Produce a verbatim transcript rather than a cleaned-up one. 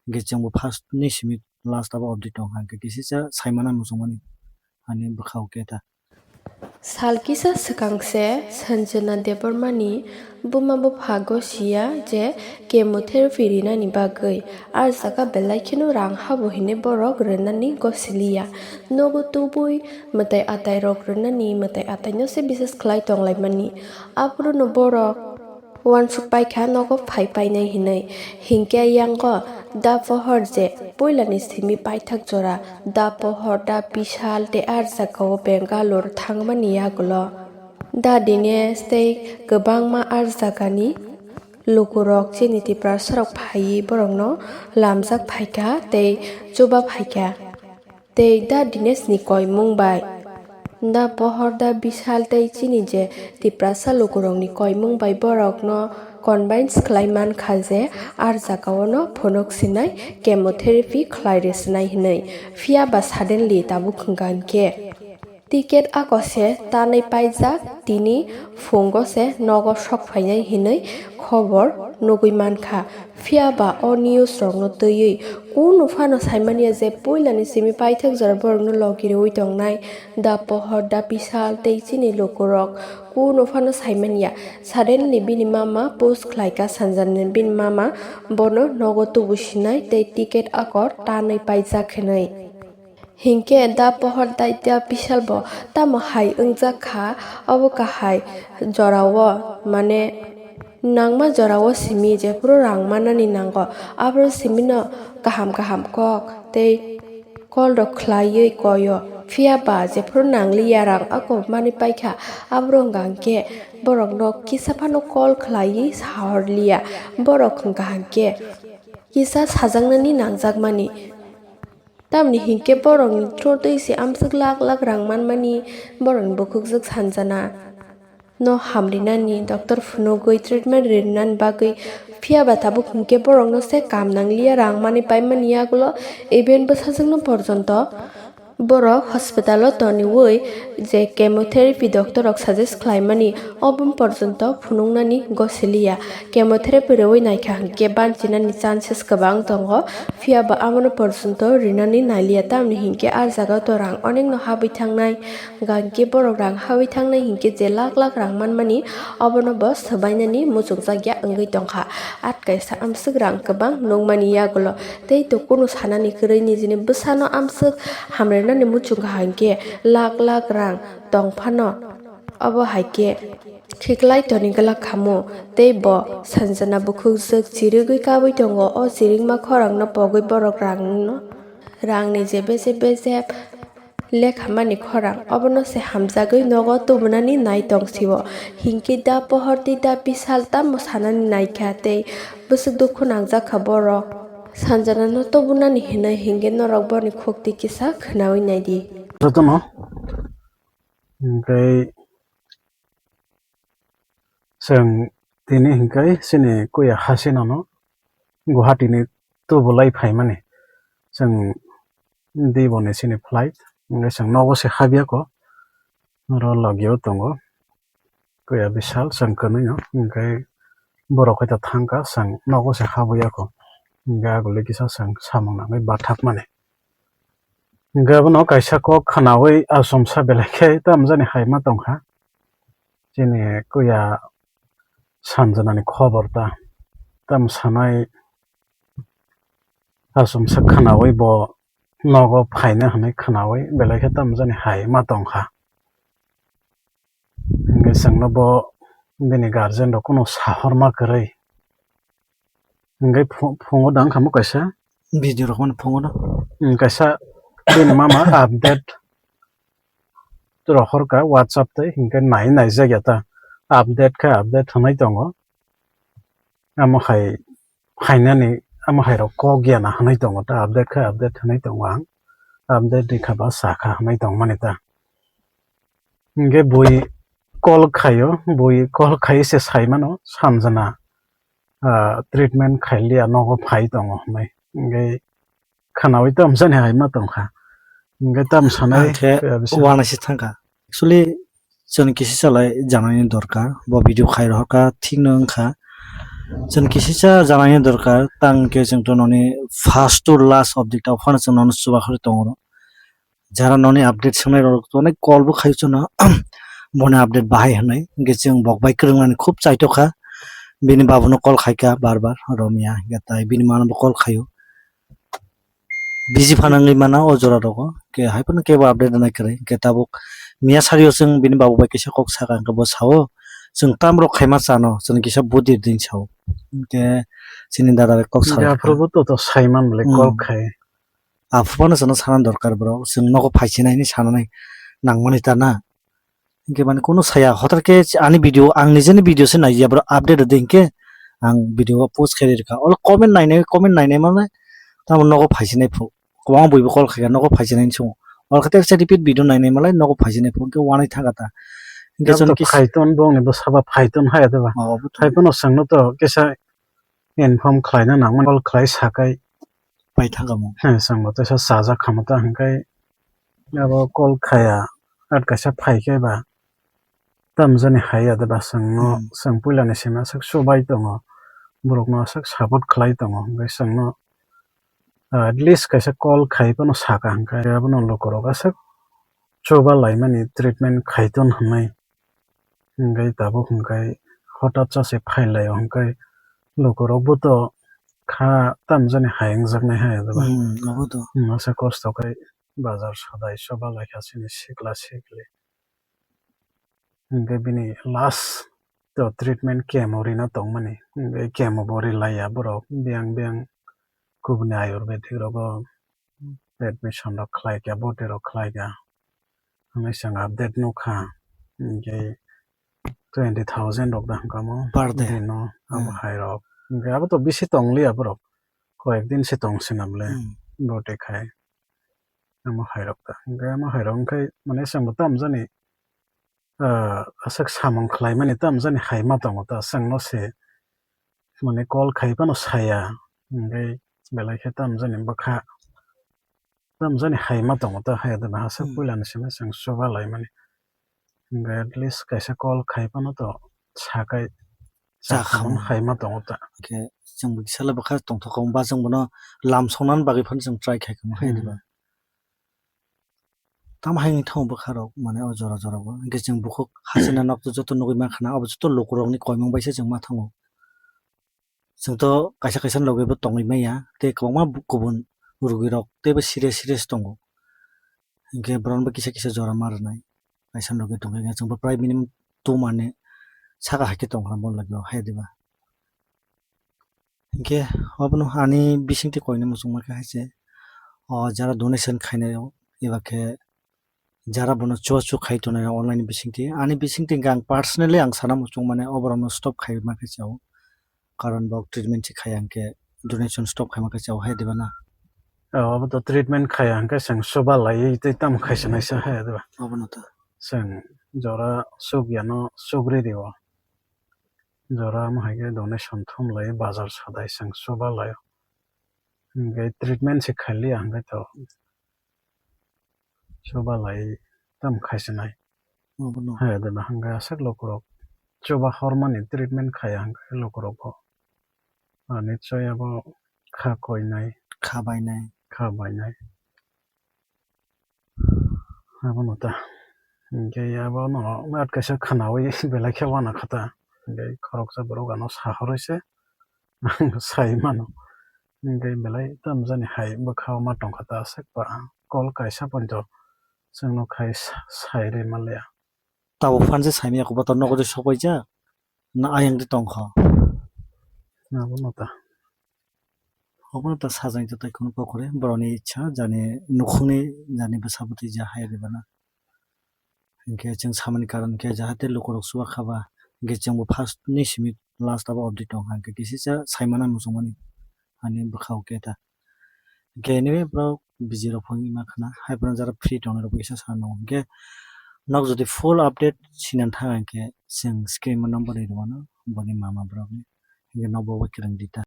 Hwnkhe chwngbo first ni simi last abo update tongkha, hwnkhe kisisa saimano muchungmani ani bwkhao khe ta. Sal kisa swkang se Sanjana Debbarma ni buma bupha gosi ya je chemotherapy rinani bagwi. Ar jaga belai kheno rang habo hinwi borok rwnani gosi li ya. Nogo tubui mwtai atai rok rwnani, mwtai atai no se bises khlai tong lai mani. Aphuru no borok uansuk paikha nogo phai painai hinwi. Hinkhe yango da pohor je puilani simi paithak jora, da pohor, da Bishal tei ar jagao Bangalore thangmani yagulo da Dinesh tei kwbangma ar jagani lukurok chini Tiprasarok phaiwi borokno lamjak phaikha tei chuba phaikha. Tei da Dinesh ni koimung bai. Da pohor da Bishal tei chini je Tiprasa lukurokni koimung bai borokno convince khlai mankha je ar jagao no phunuk sinai chemotherapy khlai rw sinai hinwi. Phiya ba suddenly tabuk hwnkha hinkhe ticket ako se tanwi paijak, tini phungo se nogo sok phainai hinwi khobor nugwi mankha. Phiya ba o news rokno twiwi kunu phano saimanya je puilani simi paithak jora borokno logi rwui tongnai da pohor da Bishal tei chini lukurok kunu phano saimanya. Suddenly bini mama post khlaika Sanjana ni bini mama bono nogo tubu sinai tei ticket akor tanwi paijak hinwi. Hinkhe da pohor dai da Bishal bo tamo hai wngjak kha, obo kahai jorao, mane nangma jorao simi jephuru rang manani nango, aphuru simino kaham kaham kok tei call rok khlaiwi koyo. Phiya ba jephuru nangliya rang ako manwi paikha, aphuru hwnkha hinkhe borokno kisa phano call khlaiwi sahor liya. Borok hwnkha hinkhe kisa sajaknani nangjakmani. Tamni hinkhe borokni through twi se amswk lakh lakh rang manmani borokni bukhukjwk Sanjana no hamrinani, doctor phunugwi treatment rinani bagwi. Phiya ba tabuk hinkhe borokno se kam nangliya rang manwi paimani yagulo, even bwsajwkno porjonto borok hospital o toniwi je chemotherapy doctor rok suggest khlaimani, obo porjonto phunuknani gosiliya. Chemotherapy rwui naikha hinkhe banchinani chances kwbang tongo, phiya ba abono porjonto rinani nailiya, tamni hinkhe ah jaga to rang onekno habwi thangnai, hinkhe borok rang habwi thangnai hinkhe je lakh lakh rang manmani obono bo swbainani muchungjak ya wngwi tongkha. At kaisa amswk rang kwbang nukmani yagulo tei to kunu sanani kwrwi nijini bwsano amswk hamrwnani muchungkha hinkhe lakh lakh rang tongphano. Obo hai khe khiklai toni glak khamu, tei bo Sanjana bukhukjwk chirigwi kabwi tongo. O chirikma khorangno pogwi borok rangno, rangni je bejep bejep lekhamani khorang, obono se hamjagwi nogo tubunani nai tong sio. Hinkhe da pohor tei da Bishal tamo sanani naikha tei bwswk dukhu nangjak kha borok. Sanjanano tubunani hinwi hinkhe norok boni khukti kisa khwnawi naidi. Jotono Hinkhe chwng tini hinkhe chini kuya Hasinano Guwahati ni tubulai phaimani. Chwng diboni chini flight, hinkhe chwng nogo se habiyako, oro logio tongo. Kuya Bishal chwng kwnwino, hinkhe borok hai ta thangkha, chwng nogo se habiyako. Hinkhe aguli kisa chwng samung nangwi bathakmani. Hinkhe abono kaisa kok khwnawi achomsa belai khe tamjani hai ma tongkha. Chini kuya Sanjanani khobor ta tam sanai achomsa khwnawi bo nogo phaina hwnwi khwnawi belai khe tamjani hai ma tongkha. Hinkhe chwngno bo bini guardian rok kunu sahorma kwrwi. Hinkhe phu-, phungo da wngkha mo kaisa. Video rok mano phungo no. Hmm, kaisa bini mama update rohorkha WhatsApp tei, hinkhe nai naijak ya ta. Update khe update hwnwi tongo. Amo hai phainani, amo hai rok kok ya na hwnwi tongo ta. Update khe update hwnwi tongo ang. Update rikha ba sakha hwnwi tongmani ta. Hinkhe bui call khaio, bui call khai se saimano Sanjana, ah, treatment khailiya nogo phai tongo hwnwi. Hinkhe khwnawi tamjani hai ma tongkha. Hinkhe tam sanai, hinkhe ah, bisa. Wana se thangkha. Actually, chwng kisi salai janani dorkar. Bo video khai rohorkha, thik no wngkha. Chwng kisisa janani dorkar, tang khe chwng to noni first to last update o phano chwng nono chubakhorwi tongo. Jara noni update swngnai rok to onek call bo khaio chwngno, boni update bahai hwnwi. Hwnkhe chwng bok bai kwrwngnani khub chaitokha, bini babuno call khaikha bar bar, romya hwnkhe tai bini mano bo call khaio. Busy phanangwi mana o jora rogo, ke hai phano kebo update rwnai kwrwi, ke tabuk miya sario chwng bini babu bai kisa kok saka, hwnkhe bo sao, chwng tam rok khaima chano, chwng kisa budir din sao, hwnkhe chini dada bai kok saka. Aphuru bo to, to saiman bwle call khai. Aphuru phano chwngno sana dorkar bro, chwng nogo phaisinai hinwi sananai nangmani ta na. Hinkhe mane kunu saya, hotar khe ani video, ang nijeni video se naiya, bro, update rwdi hinkhe ang video o post khe rwkha. Olo comment nainai, comment nainai mane tamo nogo phaisinai phu. Kwbangma buibo call khaikha, nogo phaisinai hinwi swngo. Olo khe teksa repeat video nainai malai nogo phaisinai phu, hinkhe wanai thangkha ta. Hinkhe chwng kisa phaiton bongni bwsaba phaiton haya deba. Phaiphano chwngno to kisa inform khlaina nangmani, call khlai sakai. Pai thangkha mo. He, chwngbo teisa chajak kha mo ta, hwnkhe abo call khaya, at kaisa phaikhe ba tamjani haiya de ba chwngno, chwng puilani simi aswk chubai tongo, borokno aswk support khlai tongo, hwnkhe chwngno, ah, at least kaisa call khai phano saka, hwnkhe abono lukurok aswk chuba laimani treatment khai ton hwnwi. Hwnkhe tabuk hwnkhe hotat cha se phai lai o hwnkhe lukurok bo to kha tamjani hai wngjaknai hai abo. Hmm, abo to. Hmm, masa kosto khai bazar sadai choba lai kha chini sikla sikli. Hwnkhe bini last to treatment chemo rina tongmani. Hwnkhe chemo bo ri laiya borok biyang biyang kubuni ayurvedic rogo. Admission rok khlai kha, boti rok khlai kha. Hwnwi chwng update nukha. Hinkhe twenty thousand rok da hwnkha mo. Per day. Dino amo hai rok. Hinkhe abo to bisi tong liya borok. Koyek din se tong sina bole. Hmm. Boti khai. Amo hai rok da. Hinkhe amo hai rok wngkhai mane chwngbo tamjani, ah, aswk samung khlaimani tamjani hai ma tongo ta, chwngno se mane call khai phano saya, hwnkhe belai khe tamjani bwkha, tamjani hai ma tongo ta, haya dena aswk puilani simi chwng chuba laimani, hwnkhe at least kaisa call khai phano to sakai, cha khamung hai ma tongo ta. Hwnkhe chwng bwkisa le bwkha tongthok kha, ba chwng bono lam songnani bagwi phano chwng try khai kha, haya deba. Tamo hai wngwi thango bwkha rok, mane o jora jora bo. Hinkhe chwng bukhuk hachina nok to joto nugwi mankha na, abo joto lukurokni koimung bai se chwng ma thango. Chwng to kaisa kaisa ni logi bo tongwi manya, tei kwbangma bu-, kubun rugi rok teibo serious serious tongo. Hinkhe borok bo kisa kisa jora ma rwnai. Kaisa ni logi tongkha, chwng bo prai minimum two month ni saka hai khe tongkha bo logi o, hai diba. Hinkhe obono ani bisingtwi koina muchungma khe hai se, o jara donation khainai rok, eba khe jara bono chubachu khai tongnai rok online bisingtwi. Ani bisingtwi hinkhe ang personally ang sana muchung mane oborokno stop khaima khe chao. Karon bo treatment se khaiya hinkhe donation stop khaima khe chao hai diba na? O, abo to treatment khaiya hinkhe chwng chuba laiwi tei tamo khaisa naisa hai diba? Obono to. Chwng jora chukya no chukri rio. Jora omo hai khe donation thum lai bazar sadai chwng chuba lai. Hinkhe treatment se khailiya hinkhe to chuba lai tamo khaisinai. Obono. Hai de ba hinkhe aswk lukurok chuba hormani treatment khaiya hinkhe lukurok bo. Ah, nichoi abo kha koinai. Kha bainai. Kha bainai. Abono ta. Hinkhe abono at kaisa khwnaui belai khe uanakha ta. Hinkhe khoroksa borok ano sahorwi se ang sai mano. Hinkhe belai tamjani hai bwkha o ma tongkha ta aswk ba call kaisa poito chwngno khai sa-, sai rwi manliya. Tabuk phan se saimanya khe bo to nogo de sokpaijak na ayang de tongkha. Abono ta. Obono ta sajani ta taikhwno kokore borokni ichha jani nukhungni jani bwsa bwtwi ja hai rwbana. Hinkhe chwng samani karon khe jahate lukurok chuba khaba hinkhe chwngbo first ni simi last abo update tongkha hinkhe kisisa saimano muchungmani ani bwkhao khe ta. Hinkhe anyway borok busy rok phone ima khna hai phano jara free tongnai rok kisa sanw hinkhe nok jodi full update sinan thang hinkhe chwng screen o number ri rwmano boni mama borokni hinkhe nokbo bai kwrwng di ta.